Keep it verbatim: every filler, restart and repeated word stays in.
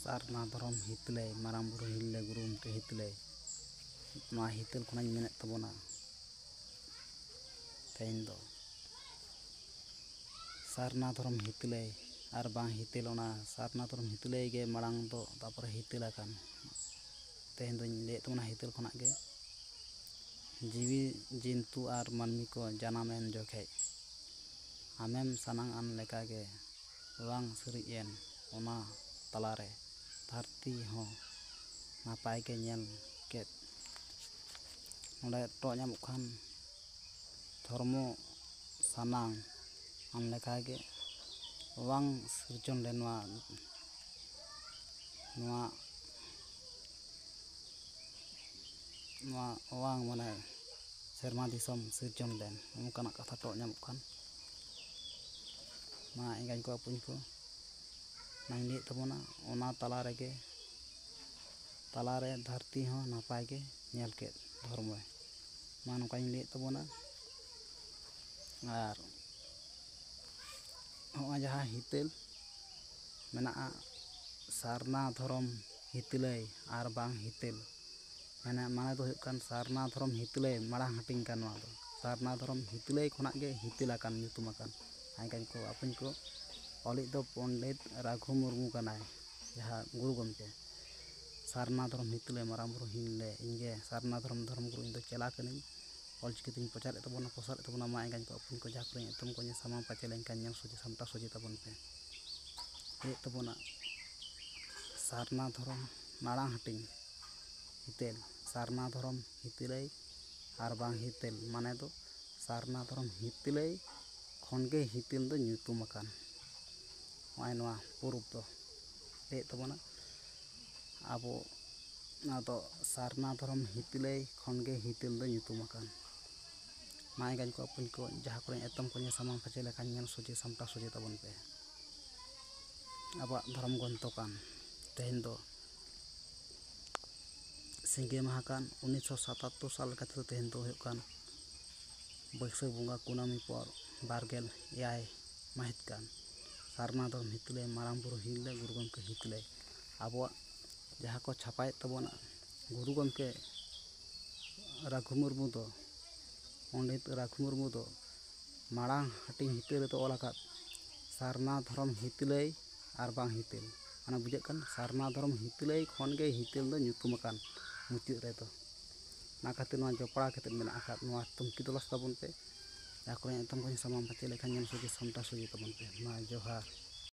ᱥᱟᱨᱱᱟ ᱫᱷᱚᱨᱚᱢ ᱦᱤᱛᱟᱹᱞᱟᱹᱭ, ᱢᱟᱨᱟᱝ ᱵᱩᱨᱩ ᱦᱤᱨᱞᱟᱹ ᱜᱩᱨᱩ ᱜᱚᱢᱠᱮ ᱦᱤᱛᱟᱹᱞᱟᱹᱭ, ᱱᱚᱣᱟ ᱦᱤᱛᱟᱹᱞ ᱠᱷᱚᱱᱟᱜ ᱤᱧ ᱢᱮᱱᱮᱫ ᱛᱟᱵᱚᱱᱟ ᱛᱮᱦᱮᱧ ᱫᱚ᱾ ᱥᱟᱨᱱᱟ ᱫᱷᱚᱨᱚᱢ ᱦᱤᱛᱟᱹᱞᱟᱹᱭ ᱟᱨ ᱵᱟᱝ ᱦᱤᱛᱟᱹᱞ, ᱚᱱᱟ ᱥᱟᱨᱱᱟ ᱫᱷᱚᱨᱚᱢ ᱦᱤᱛᱟᱹᱞᱟᱹᱭ ᱜᱮ ᱢᱟᱲᱟᱝ ᱫᱚ, ᱛᱟᱨᱯᱚᱨᱮ ᱦᱤᱛᱟᱹᱞ ᱟᱠᱟᱱ᱾ ᱛᱮᱦᱮᱧ ᱫᱚᱧ ᱞᱟᱹᱭᱮᱫ ᱛᱟᱵᱚᱱᱟ ᱦᱤᱛᱟᱹᱞ ᱠᱷᱚᱱᱟᱜ ᱜᱮ᱾ ᱡᱤᱣᱤ ᱡᱤᱱᱛᱩ ᱟᱨ ᱢᱟᱹᱱᱢᱤ ᱠᱚ ᱡᱟᱱᱟᱢ ᱮᱱ ᱡᱚᱠᱷᱮᱡ, ᱟᱢᱮᱢ ᱥᱟᱱᱟᱝ ᱟᱱ ᱞᱮᱠᱟᱜᱮ ᱵᱟᱝ ᱥᱟᱹᱨᱤᱡ ᱮᱱ ᱚᱱᱟ ᱛᱟᱞᱟᱨᱮ ᱫᱷᱟᱹᱨᱛᱤ ᱦᱚᱸ ᱱᱟᱯᱟᱭ ᱜᱮ ᱧᱮᱞ ᱠᱮᱫ᱾ ᱱᱚᱰᱮ ᱴᱚᱜ ᱧᱟᱢᱚᱜ ᱠᱷᱟᱱ ᱫᱷᱚᱨᱢᱚ ᱥᱟᱱᱟᱝ ᱟᱱ ᱞᱮᱠᱟᱜᱮ ᱵᱟᱝ ᱥᱤᱨᱡᱚᱱ ᱞᱮᱱ ᱱᱚᱣᱟ, ᱱᱚᱣᱟ, ᱱᱚᱣᱟ ᱚᱣᱟᱝ ᱢᱟᱱᱮ ᱥᱮᱨᱢᱟ ᱫᱤᱥᱚᱢ ᱥᱤᱨᱡᱚᱱ ᱞᱮᱱ, ᱚᱱᱠᱟᱱᱟᱜ ᱠᱟᱛᱷᱟ ᱴᱚᱜ ᱧᱟᱢᱚᱜ ᱠᱷᱟᱱ, ᱢᱟ ᱮᱸᱜᱟᱧ ᱠᱚ ᱟᱹᱯᱩᱧ ᱠᱚ, ᱚᱱᱟᱧ ᱞᱟᱹᱭᱮᱫ ᱛᱟᱵᱚᱱᱟ, ᱚᱱᱟ ᱛᱟᱞᱟ ᱨᱮᱜᱮ, ᱛᱟᱞᱟᱨᱮ ᱫᱷᱟᱹᱨᱛᱤ ᱦᱚᱸ ᱱᱟᱯᱟᱭ ᱜᱮ ᱧᱮᱞ ᱠᱮᱫ ᱫᱷᱚᱨᱢᱚᱭ᱾ ᱢᱟ ᱱᱚᱝᱠᱟᱧ ᱞᱟᱹᱭᱮᱫ ᱛᱟᱵᱚᱱᱟ᱾ ᱟᱨ ᱦᱚᱸᱜᱼᱚᱭ ᱡᱟᱦᱟᱸ ᱦᱤᱛᱟᱹᱞ ᱢᱮᱱᱟᱜᱼᱟ, ᱥᱟᱨᱱᱟ ᱫᱷᱚᱨᱚᱢ ᱦᱤᱛᱟᱹᱞᱟᱹᱭ ᱟᱨ ᱵᱟᱝ ᱦᱤᱛᱟᱹᱞ, ᱢᱟᱱᱮ, ᱢᱟᱱᱮ ᱫᱚ ᱦᱩᱭᱩᱜ ᱠᱟᱱ ᱥᱟᱨᱱᱟ ᱫᱷᱚᱨᱚᱢ ᱦᱤᱛᱟᱹᱞᱟᱹᱭ ᱢᱟᱲᱟᱝ ᱦᱟᱹᱴᱤᱧ ᱠᱟᱱ ᱱᱚᱣᱟ ᱫᱚ᱾ ᱥᱟᱨᱱᱟ ᱫᱷᱚᱨᱚᱢ ᱦᱤᱛᱟᱹᱞᱟᱹᱭ ᱠᱷᱚᱱᱟᱜ ᱜᱮ ᱦᱤᱛᱟᱹᱞ ᱟᱠᱟᱱ, ᱧᱩᱛᱩᱢ ᱟᱠᱟᱱ᱾ ᱮᱸᱜᱟᱧ ᱠᱚ ᱟᱹᱯᱩᱧ ᱠᱚ, ᱚᱞᱤᱡ ᱫᱚ ᱯᱚᱱᱰᱤᱛ ᱨᱟᱹᱜᱷᱩ ᱢᱩᱨᱢᱩ ᱠᱟᱱᱟᱭ, ᱡᱟᱦᱟᱸ ᱜᱩᱨᱩ ᱜᱚᱢᱠᱮ᱾ ᱥᱟᱨᱱᱟ ᱫᱷᱚᱨᱚᱢ ᱦᱤᱛᱟᱹᱞᱟᱹᱭ ᱢᱟᱨᱟᱝ ᱵᱩᱨᱩ ᱦᱤᱱᱞᱮ, ᱤᱧ ᱜᱮ ᱥᱟᱨᱱᱟ ᱫᱷᱚᱨᱚᱢ, ᱫᱷᱚᱨᱚᱢ ᱜᱩᱨᱩ, ᱤᱧ ᱫᱚ ᱪᱮᱞᱟ ᱠᱟᱹᱱᱟᱹᱧ᱾ ᱚᱞᱪᱤᱠᱤ ᱛᱤᱧ ᱯᱨᱚᱪᱟᱨᱮᱫ ᱛᱟᱵᱚᱱᱟ, ᱯᱨᱚᱥᱟᱨᱮᱫ ᱛᱟᱵᱚᱱᱟ᱾ ᱢᱟ ᱮᱸᱜᱟᱧ ᱠᱚ ᱟᱹᱯᱩᱧ ᱠᱚ, ᱡᱟᱦᱟᱸ ᱠᱚᱨᱮᱧ ᱮᱛᱚᱢ ᱠᱚ ᱧᱮᱞ ᱥᱟᱢᱟᱝ ᱯᱟᱪᱮ ᱞᱮᱱᱠᱷᱟᱱ, ᱧᱮᱞ ᱥᱚᱡᱷᱮ ᱥᱟᱢᱴᱟᱣ ᱥᱚᱡᱷᱮ ᱛᱟᱵᱚᱱ ᱯᱮ᱾ ᱞᱟᱹᱭᱮᱫ ᱛᱟᱵᱚᱱᱟ ᱥᱟᱨᱱᱟ ᱫᱷᱚᱨᱚᱢ ᱢᱟᱲᱟᱝ ᱦᱟᱹᱴᱤᱧ ᱦᱤᱛᱟᱹᱞ, ᱥᱟᱨᱱᱟ ᱫᱷᱚᱨᱚᱢ ᱦᱤᱛᱟᱹᱞᱟᱹᱭ ᱟᱨ ᱵᱟᱝ ᱦᱤᱛᱟᱹᱞ, ᱢᱟᱱᱮ ᱫᱚ ᱥᱟᱨᱱᱟ ᱫᱷᱚᱨᱚᱢ ᱦᱤᱛᱟᱹᱞᱟᱹᱭ ᱠᱷᱚᱱ ᱜᱮ ᱦᱤᱛᱟᱹᱞ ᱫᱚ ᱧᱩᱛᱩᱢ ᱟᱠᱟᱱ᱾ ᱱᱚᱜᱼᱚᱭ ᱱᱚᱣᱟ ᱯᱩᱨᱩᱵ ᱫᱚ ᱞᱟᱹᱭᱮᱫ ᱛᱟᱵᱚᱱᱟ ᱟᱵᱚ, ᱱᱚᱣᱟ ᱫᱚ ᱥᱟᱨᱱᱟ ᱫᱷᱚᱨᱚᱢ ᱦᱤᱛᱟᱹᱞᱟᱹᱭ ᱠᱷᱚᱱ ᱜᱮ ᱦᱤᱛᱟᱹᱞ ᱫᱚ ᱧᱩᱛᱩᱢ ᱟᱠᱟᱱ᱾ ᱢᱟ ᱮᱸᱜᱟᱧ ᱠᱚ ᱟᱹᱯᱩᱧ ᱠᱚ, ᱡᱟᱦᱟᱸ ᱠᱚᱨᱮ ᱮᱛᱚᱢ ᱠᱚ ᱧᱮᱞ ᱥᱟᱢᱟᱝ ᱯᱟᱪᱮ ᱞᱮᱠᱷᱟᱱ, ᱧᱮᱞ ᱥᱚᱡᱷᱮ ᱥᱟᱢᱴᱟᱣ ᱥᱚᱡᱷᱮ ᱛᱟᱵᱚᱱ ᱯᱮ᱾ ᱟᱵᱚᱣᱟᱜ ᱫᱷᱚᱨᱚᱢ ᱜᱨᱚᱱᱛᱷᱚ ᱠᱟᱱ, ᱛᱮᱦᱮᱧ ᱫᱚ ᱥᱤᱸᱜᱮ ᱢᱟᱦᱟ ᱠᱟᱱ, ᱩᱱᱤᱥᱥᱚ ᱥᱟᱛᱟᱛᱛᱳᱨ ᱥᱟᱞ ᱞᱮᱠᱟᱛᱮᱫᱚ ᱛᱮᱦᱮᱧ ᱫᱚ ᱦᱩᱭᱩᱜ ᱠᱟᱱ ᱵᱟᱹᱭᱥᱟᱹᱠᱷ ᱵᱚᱸᱜᱟ ᱠᱩᱱᱟᱹᱢᱤ ᱯᱚᱨ ᱵᱟᱨ ᱜᱮᱞ ᱮᱭᱟᱭ ᱢᱟᱹᱦᱤᱛ ᱠᱟᱱ᱾ ᱥᱟᱨᱱᱟ ᱫᱷᱚᱨᱚᱢ ᱦᱤᱛᱟᱹᱞᱟᱹᱭ ᱢᱟᱨᱟᱝ ᱵᱩᱨᱩ ᱦᱤᱨᱞᱟᱹ ᱜᱩᱨᱩ ᱜᱚᱢᱠᱮ ᱦᱤᱛᱟᱹᱞᱟᱹᱭ᱾ ᱟᱵᱚᱣᱟᱜ ᱡᱟᱦᱟᱸ ᱠᱚ ᱪᱷᱟᱯᱟᱭᱮᱫ ᱛᱟᱵᱚᱱᱟ, ᱜᱩᱨᱩ ᱜᱚᱢᱠᱮ ᱨᱟᱹᱜᱷᱩ ᱢᱩᱨᱢᱩ ᱫᱚ, ᱯᱚᱱᱰᱤᱛ ᱨᱟᱹᱜᱷᱩ ᱢᱩᱨᱢᱩ ᱫᱚ ᱢᱟᱲᱟᱝ ᱦᱟᱹᱴᱤᱧ ᱦᱤᱛᱟᱹᱞ ᱨᱮᱫᱚ ᱚᱞ ᱟᱠᱟᱫ, ᱥᱟᱨᱱᱟ ᱫᱷᱚᱨᱚᱢ ᱦᱤᱛᱟᱹᱞᱟᱹᱭ ᱟᱨ ᱵᱟᱝ ᱦᱤᱛᱟᱹᱞ᱾ ᱚᱱᱟ ᱵᱩᱡᱷᱟᱹᱜ ᱠᱟᱱ, ᱥᱟᱨᱱᱟ ᱫᱷᱚᱨᱚᱢ ᱦᱤᱛᱟᱹᱞᱟᱹᱭ ᱠᱷᱚᱱ ᱜᱮ ᱦᱤᱛᱟᱹᱞ ᱫᱚ ᱧᱩᱛᱩᱢ ᱟᱠᱟᱱ ᱢᱩᱪᱟᱹᱫ ᱨᱮᱫᱚ᱾ ᱚᱱᱟ ᱠᱷᱟᱹᱛᱤᱨ ᱱᱚᱣᱟ ᱡᱚᱯᱲᱟᱣ ᱠᱟᱛᱮᱫ ᱢᱮᱱᱟᱜ ᱟᱠᱟᱫ ᱱᱚᱣᱟ ᱛᱩᱝᱠᱷᱤ ᱛᱚᱞᱟᱥ ᱛᱟᱵᱚᱱ ᱯᱮ᱾ ᱡᱟᱦᱟᱸ ᱠᱚᱨᱮ ᱮᱛᱚᱢ ᱠᱚᱧ ᱥᱟᱢᱟᱝ ᱯᱟᱪᱮ ᱞᱮᱠᱷᱟᱱ ᱧᱮᱞ ᱥᱚᱡᱷᱮ ᱥᱟᱢᱴᱟᱣ ᱥᱚᱡᱷᱮ ᱛᱟᱵᱚᱱ ᱯᱮ᱾ ᱢᱟ ᱡᱚᱦᱟᱨ᱾